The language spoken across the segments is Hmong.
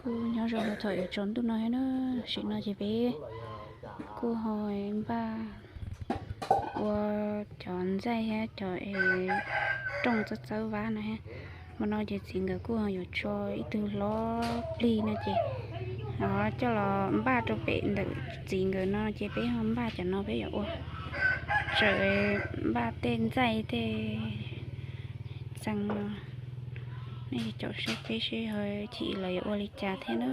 Kuj nyob zoo rau thaum yuav tsaus ntuj no thiab na. Tam sim no ces peb kuj ho npaj ua cov ntxaij thiab cov es rooj txawb txawb vab no thiab. Hmo no ces txiv nkawd kuj ho yuav tso ib tug hlob plig no ces coj los npaj rau pem ntawm txiv nkawd no ces peb ho npaj cov no peb yuav ua, tseem npaj tej ntxaij tej txee no. Nej caum saib peb seb ho chim lawv yuav ua li cas thiab na.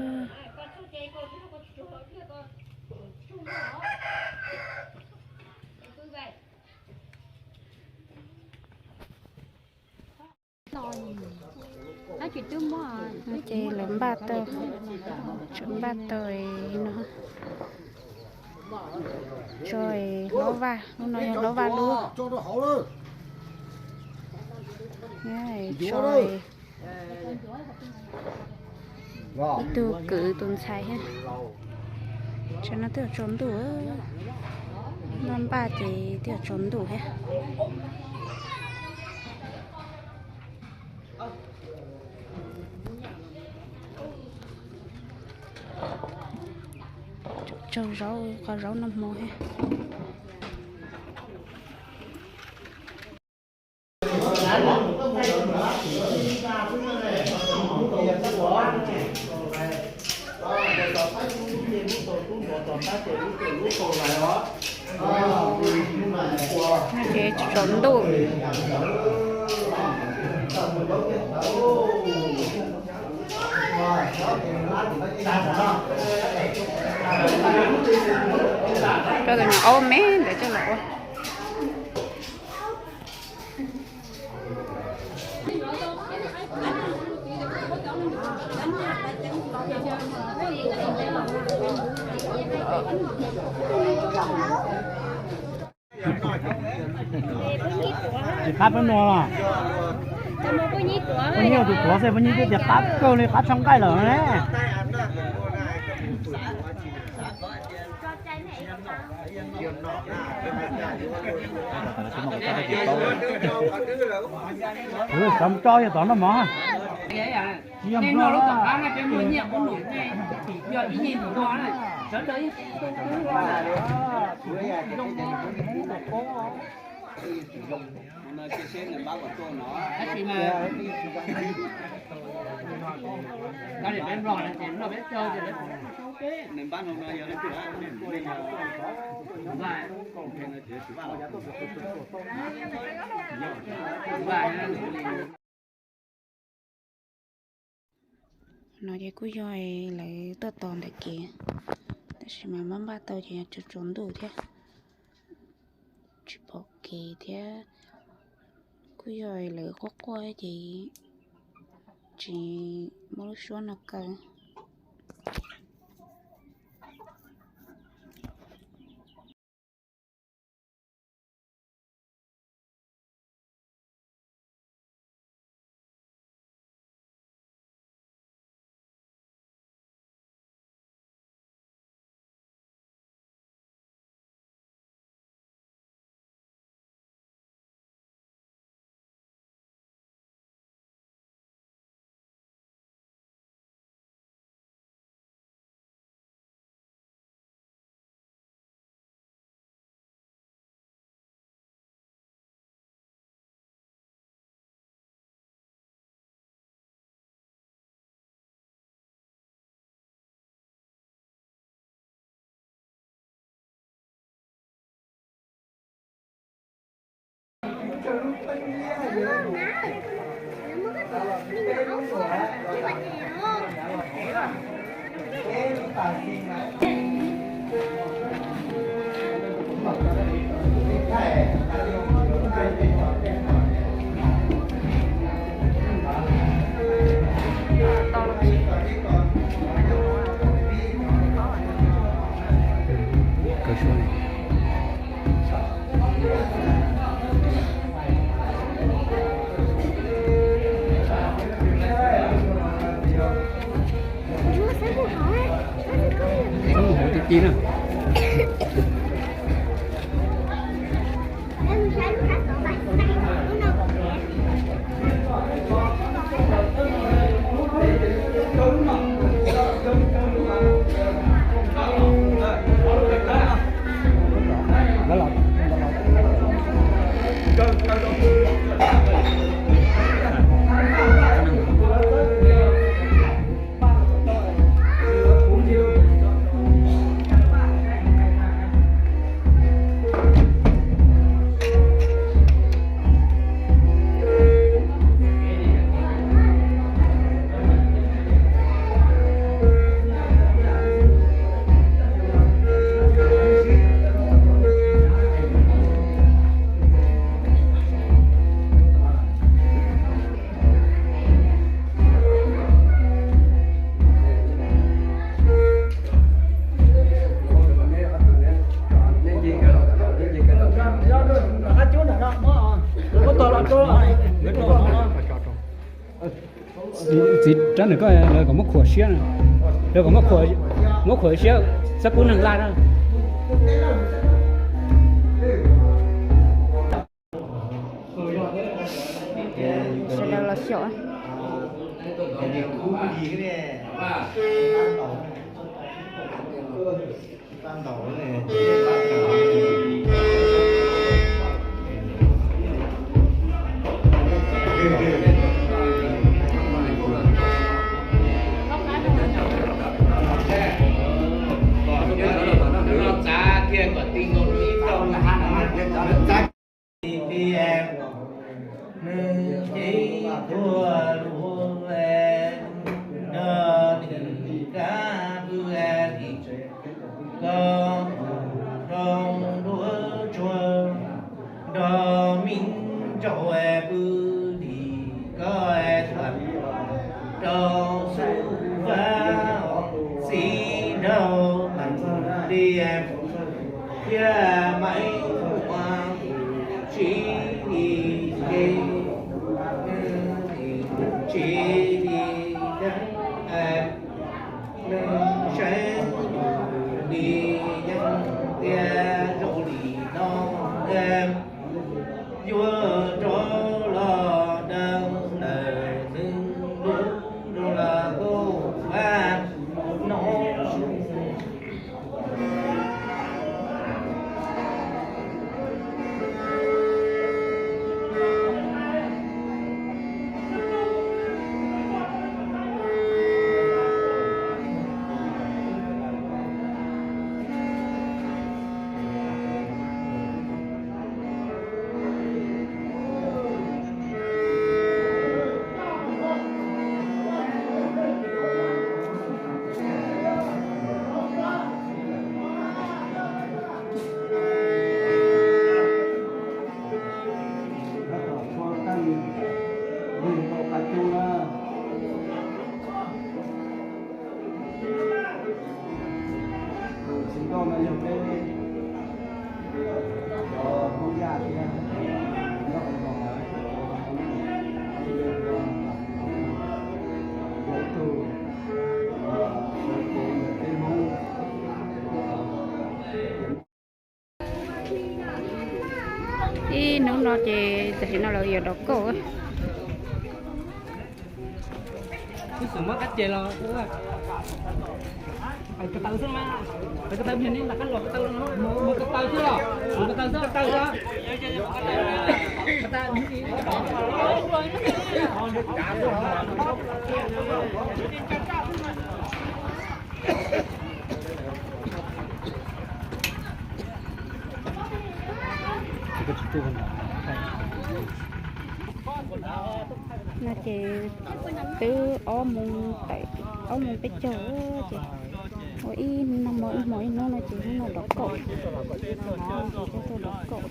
Ces lawv npaj tau, tseem npaj tau no, tso hlob vaj, lub no yog hlob vaj lub, tso ib tug kwv tus ntxhais thiab. Tam no twb yuav tsaus ntuj, noj npaj ces twb yuav tsaus ntuj thiab. Tsaug zaub, qhov zaub noj hmo thiab. Ces tsaus ntuj. Coj tus nyuam aub me ntawd coj los ua. Tsis qab peb muag los? Peb nyib tus tuav xwb, peb nyib twb tias qab kawg li, qab tshaj nqaij lawm ne. Xav tso yog tom noj mov. Tsis yog nplog. No ces kuj yog lawv tuaj tos ntawm kev, tab sis mas maj npaj tau ces tsaus tsaus ntuj thiab, tsis pom kev thiab. Kuj yog lawv quaj quaj ces tsis muaj lub suab no kaw. Hauv ti ti na. Rab nws koj lawv kom muab khuam siab, lawv kom muab khuam siab, xab kub neeg laj na. Sawv daws los xyaum. Nws ces tuaj lus nrog nws kab pw, koj rau nruab tsuag nrog me ntsaum pw dim, koj tuaj rau xub vaj txiv nraug li thiab Maiv Muas tsis li ces, tsis li thiab, nws saib li yeej tiag zoo li no, yuav rov los dawb lawm nws lub nroog los kuj vaj no. Ib hnub no ces tam sim no lawv yuav dov kauj. Tus xwm muab kab ces los, hais ko taw xwb mas, hais ko taw, niag neeg nram qab los ko taw, mus ko taw xwb los, mus ko taw xwb, ko taw xwb. No ces twb ob moos, ob moos peb caug ces ua ib hmo ib hmo ib hnub no ces hnub no dov kauj, ces coj tuaj dov kauj.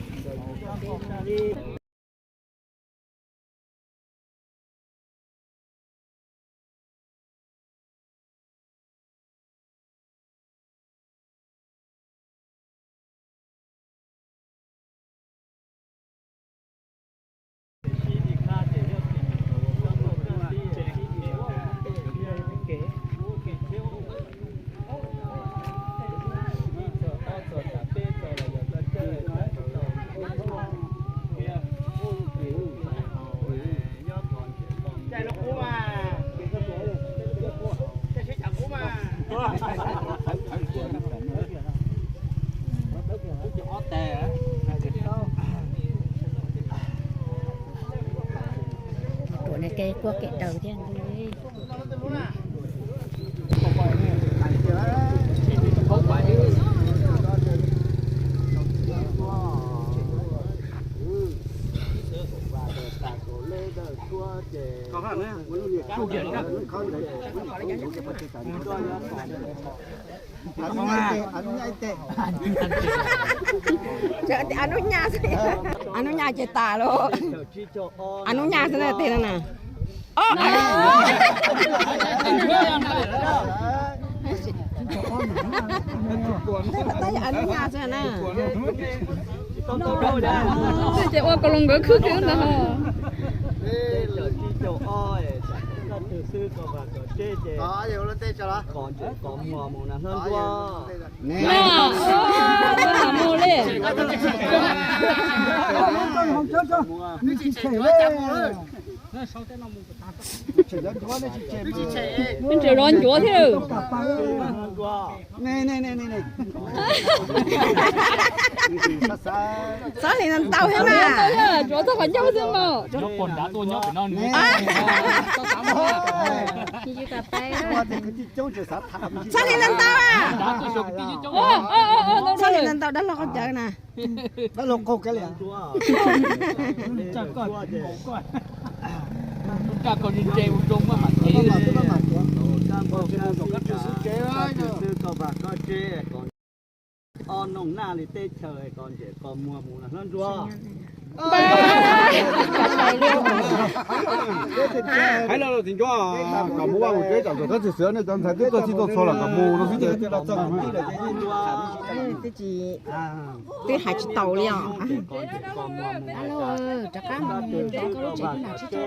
Tuam niag ke kuaj kem daws thiab. Av nub nyaj, av nub nyaj ces tas lauj. Av nub nyaj xwb na, tej no na. Av nub nyaj xwb na. Ces ua kaus loos nkawd khwb kiag ntag. Xwb koj vam koj tseb ces koj ntsev koj muag mus na hlob Ntsuab. Mus li. Nws tseem los ncuav thiab. Txhob hais ntau thiab na. Tsuav txog qhov ncauj xwb mas. Txhob hais ntau ntau. Txhob hais ntau ntau dab laug qhov cawv na. Dab laug qaug kiag li. Ob noog naj li teb chaws koj ntsev koj muag mus na hlob Ntsuab. Hais los txiv Ntsuab, kom mus vaj mus tsev tsam ntxuav txhua txhua xwb, nej cov ntxhais twb tuaj txhij tuaj txhua los kom mus no xwb ces. Twb hais tsis tau li os. Rov qab mus, koj lub tsev twb nag tsis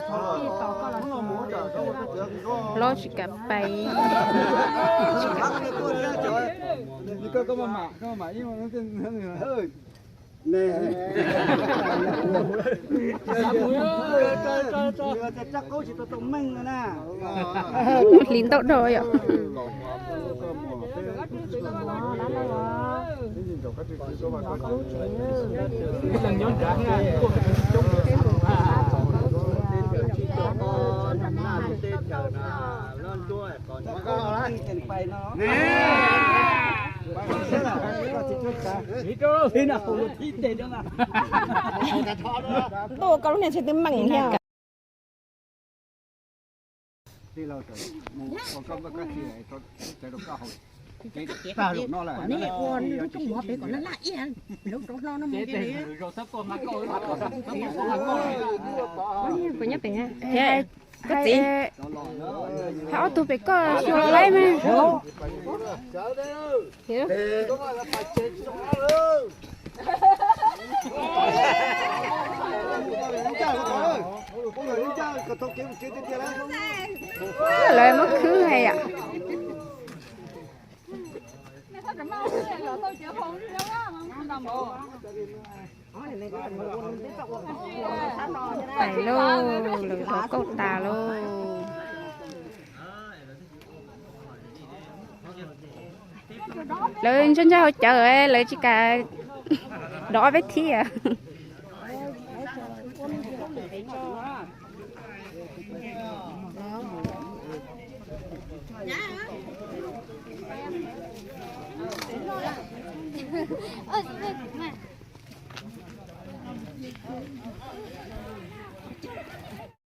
tau. Hlob tsis kam pais. Hli ntau dhau yom. Tuaj koj lub niag tsheb twb meem thiab. Koj txiv, hais ob tug pem koj xyuas laib mas. Lawv muab khwb hais yom. Pais lauj, lawv thov kauj tas lauj. Lawv ntsaj ntsaj hauv cawv, lawv tsis kam dov peb thiab.